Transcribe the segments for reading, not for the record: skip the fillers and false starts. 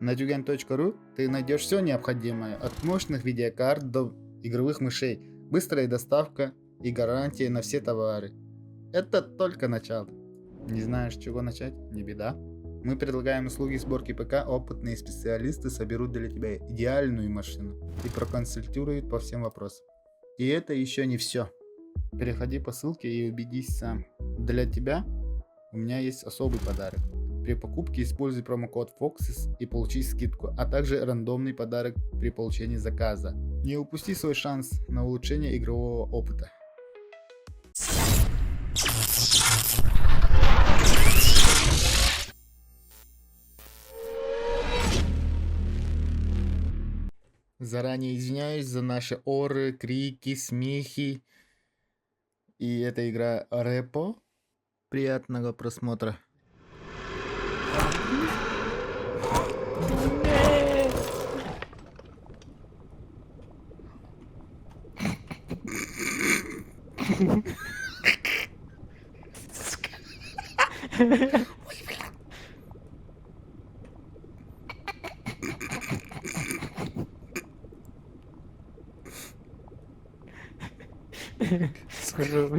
На tugan.ru ты найдешь все необходимое от мощных видеокарт до игровых мышей, быстрая доставка и гарантия на все товары. Это только начало. Не знаешь, с чего начать? Не беда. Мы предлагаем услуги сборки ПК, опытные специалисты соберут для тебя идеальную машину и проконсультируют по всем вопросам. И это еще не все. Переходи по ссылке и убедись сам. Для тебя у меня есть особый подарок. При покупке используй промокод FOXES и получи скидку, а также рандомный подарок при получении заказа. Не упусти свой шанс на улучшение игрового опыта. Заранее извиняюсь за наши оры, крики, смехи. И эта игра Репо. Приятного просмотра. Скажу.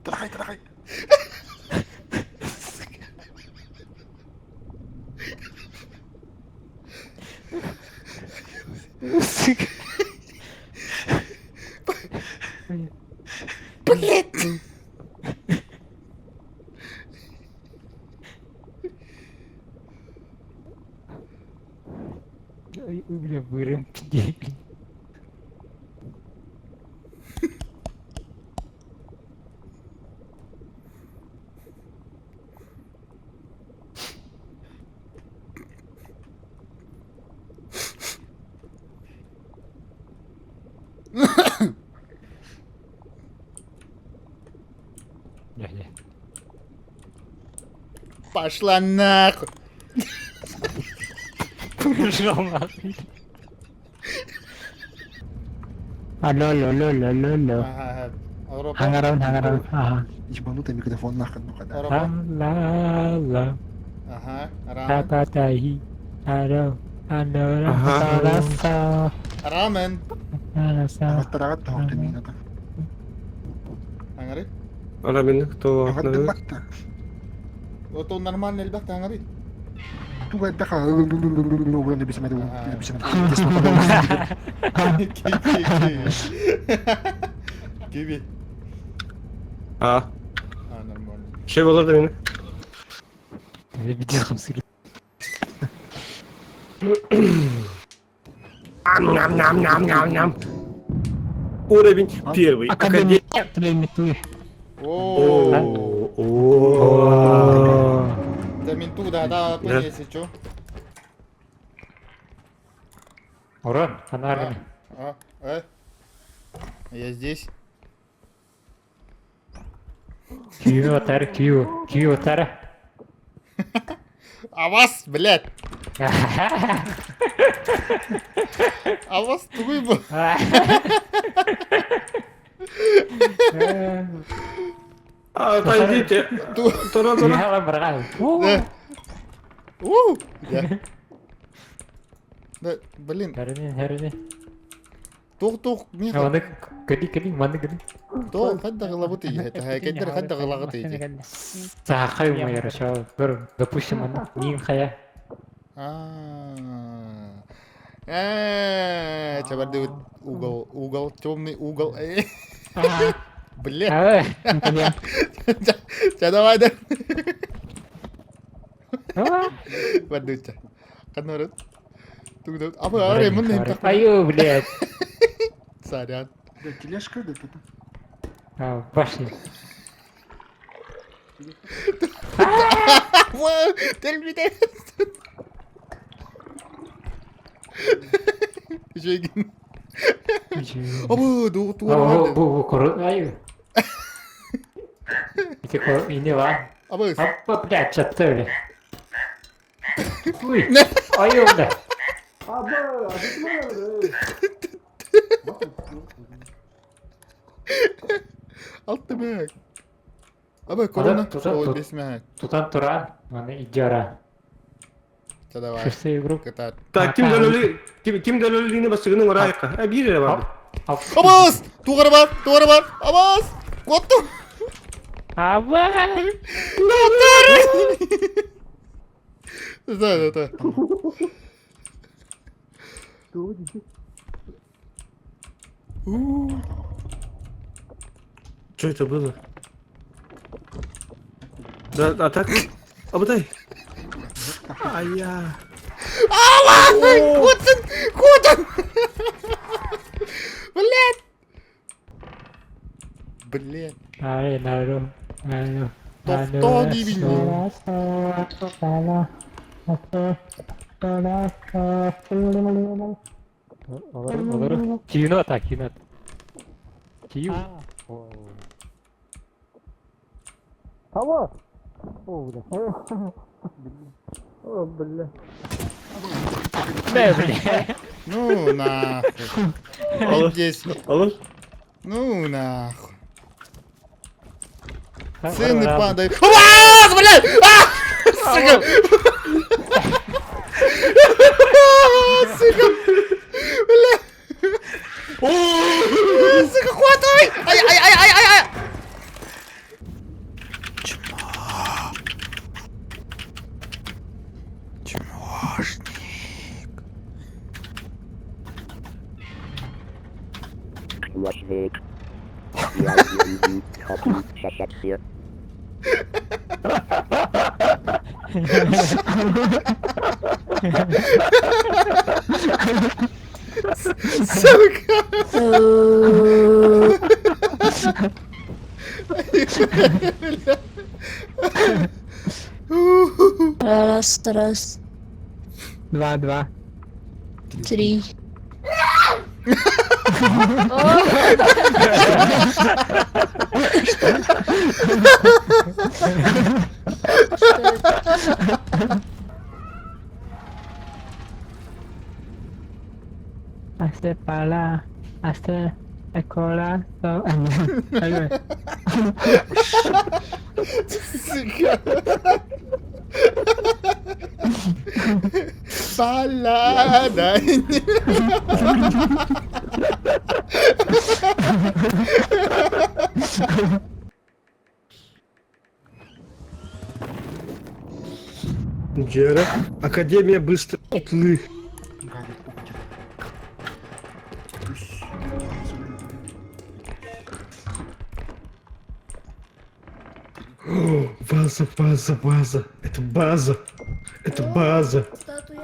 Тарахай, тарахай. Блять! Бля, вырым. Не-не. Пошла нахуй! Пошел нахуй. Алло, алло, алло, алло, алло. Ага, Европа. Hangaround, hangaround. Ага. Ебанутый микрофон нахрен, ну-ка, да. Европа. Ла, ла, Ага, та рамен. та та хи. Алло, алло, Ага. ла, ла, Рамен. ла, ла, Аттарагат тоһох тэмиин ата. Аңары. Арамин кто Аҕардым батта. Вот он нормальный элбэх аңары. Туга элбэх угран эбисэмэдэ Киви. А, А, нормально. şey olur da beni. Видишь, хамсыр. Ням-ням-ням-ням-ням. Уровень первый. Академия. Академия. О, О, Да менту, да, да, Да. если чё. Ура, она армия. А, э. Я здесь. Кью, тар, кью, кью, тар. А вас, блядь! А вас тугуй был. Отойдите. Тура, тура. Яла брал. Да. У, Да. Да, блин, Харни, харни. тух-тух, миха. Маны кали кали маны кали. То, хадда галабыты это, кайдер хадда галагыты иди. Сахай мы хорошо. Бер, допустим, аны нин хая. А. Э, чабарды угол, угол, темный угол. Э, Блядь. Ча, давай, да. Бардуча. Канорот. Тугда. Аба, аре, мын не Аю, блядь. Сорян. Да, тележка, да, тут. А, башни. Телбите. Жегин. Аба, ду Бу тура. бу бу кору. Аю. Ити ини ла. Абыс. Аппа, блядь, чаттыли. Уй, айылда. Алты мэг. Абы, корона. Ой, бес мэг. Тутан туран, маны идиора. Ча давай. Шестой игру. Кытаат. Так, ким дөлөлү ким ким дөлөлүнү басыгының орайыққа. А бир эле бар. Абас! Тугары бар, тугары бар. Абас! Куоттум. Аба! Да, да, да. Что это было? Да, а так? Абытай. А я. Куоттун! Куоттун! Блядь! Блядь. Ай, нару. Нару. Тохтоо диибин. Олору. Киину ата, киину ата. Кию. Кого? О, бля. О, бля. Бля, бля. Ну нахуй. Здесь. Алло? Ну нахуй. Цены падают. Абас, блядь! А! Сука! Сука! Бля! Сука, хватай! Ай, ай, ай, ай, ай, ай! Чмошник. Сука! Раз, раз. Два, два. Три. Hace pala, hace corazón. Сука! Баллада! Джера. Академия быстроты. База, база, база. Это база. Это база. Статуя.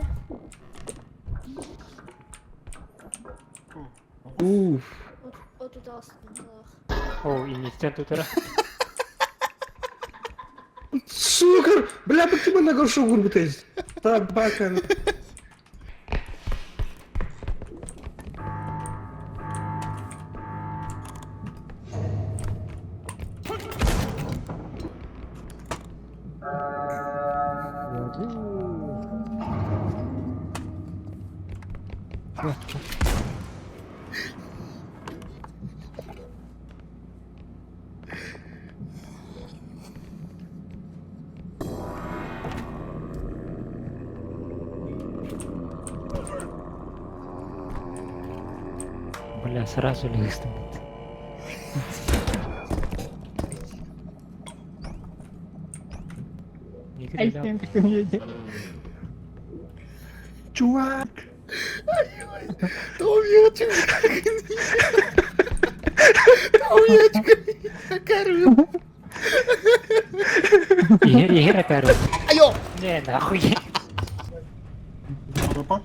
Уф. Вот тут О, инистен тут Сука! Бля, почему на горшу гурбутесь? Табака. Бля, сразу лист. Чувак! Игра короче. Айо! Не, нахуй. Опа.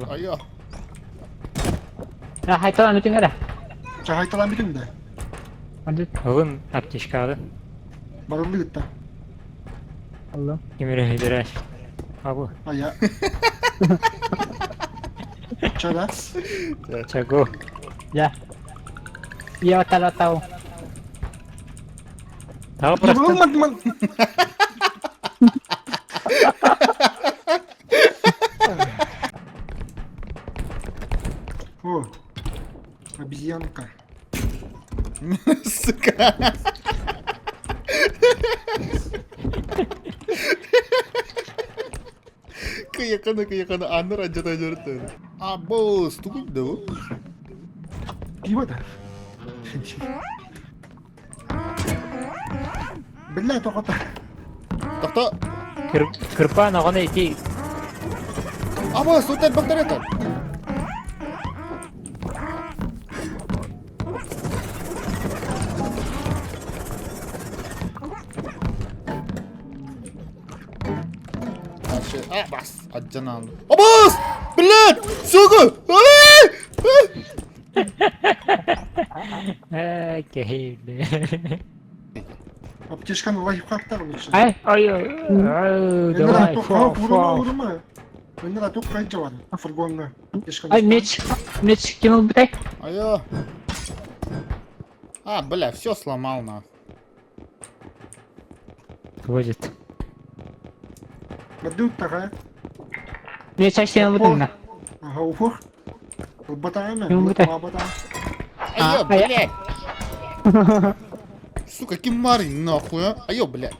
Айо! А, хайталан бүтүн эрэ. Ча хайталан бүтүн да. Ылын аптечкады. Барылды гытта. Алло. Кимире хидереш. Абу. Ая. Ча да? Чаго. Я. Я талатау. Того просто. О, обезьянка. Сука. Кыяканы кыяканы анныр адьата дьөртөр. А бу стугуй да бу. Пиво да? Бля, тоқта. Тохто. Кырпаан оҕону ити Аба, сутар бактарата. А, бас, аджан алды. Абас! Блядь! Сука! Ай! Э, киһи. Аптечканы лайфхактар лучше. Ай, ай, ай, давай, фу, фу. Өнер атук қанша бар? Фургонға. Ай, меч, меч кинул битай. Айо. А, бля, все сломал нахуй. Водит. Бадут тага. Меч ай кинул битай на. Ага, уфух. Батаана. Айо, блядь. Сука, кимари нахуй, а? Айо, блядь.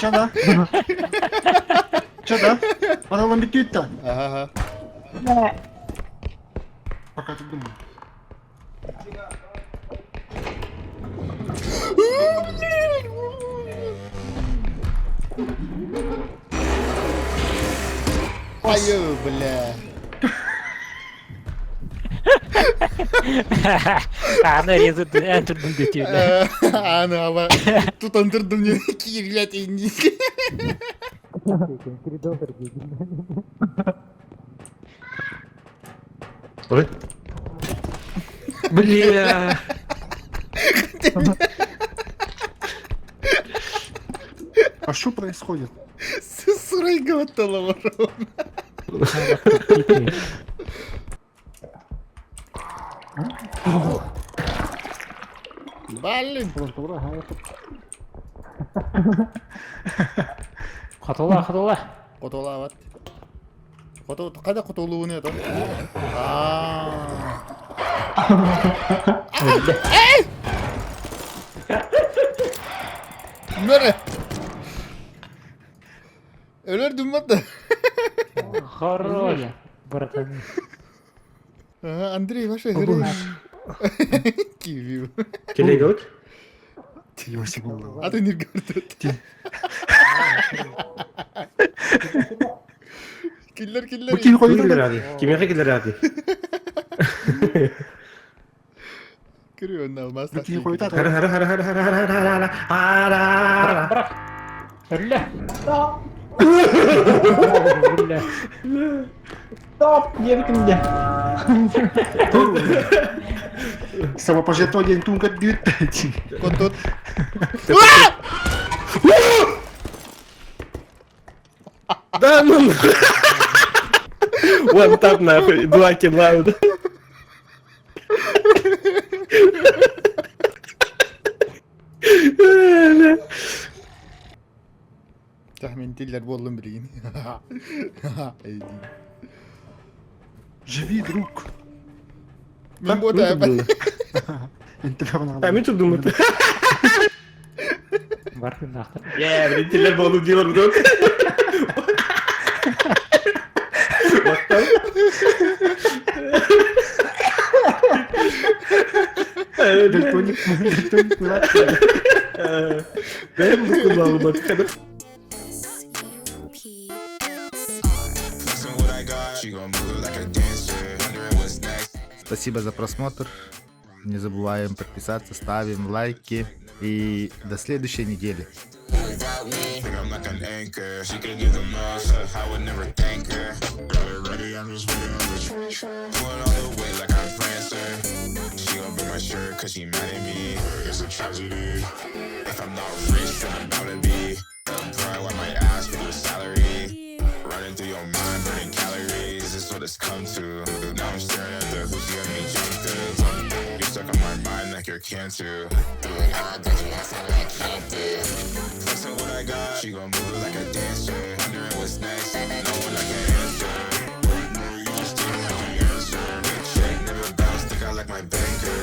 Че да? Че да? Баралан битют-то. Ага. Пока ты думал. Айо, бля. Аны резут, энтердым детийлер. Аны аба. Тут андырдым не кирлять и не. Ой. Бля. А что происходит? Сурай готова. Блин. Хотула, хотула. Котула вот. Коту, когда котулу не это? А. Нere? Ölürdüm ben de. Хорош, братан. Андрей, ваша игра. Киви. Келеге А ты не говорит. Киллер, киллер. Бу ким Ким койду? киллер Кимеге киллер ади? Кирилл, алмаз. Бу ким койду? Хара хара хара хара хара хара хара хара. Бырақ. Өллө. Өллө. Стоп, еркінде. Самопожертвование тунга дют. Котут. Да ну. One tap нахуй, два килла. Tahmin diller болдum bilgin. Живи, друг. Мен бота. А мен тут думаю. Бар нахуй. Я, блин, диллер болдум дилер друг. Дальтоник, дальтоник, Бәрін бұқылдалып. Спасибо за просмотр. Не забываем подписаться, ставим лайки. И до следующей недели. Think I'm like an anchor. She could give the most, I would never thank her. Got it ready, I'm just waiting on the Pulling all the way like I'm Prancer. She gon' bring my shirt cause she mad at me. It's a tragedy. If I'm not rich, then I'm about to be. Probably wipe my ass with your salary. Running through your mind, burning calories. This is what it's come to. Now I'm staring at the hoops you got me jumped through. Stuck on my mind like you're cancer. Do it all, don't you ask me what I can't do. Flexing what I got, she gon' move it like a dancer. Wondering what's next, no one I can answer. No, you just didn't have the answer. Big check, never bounce, think I like my banker.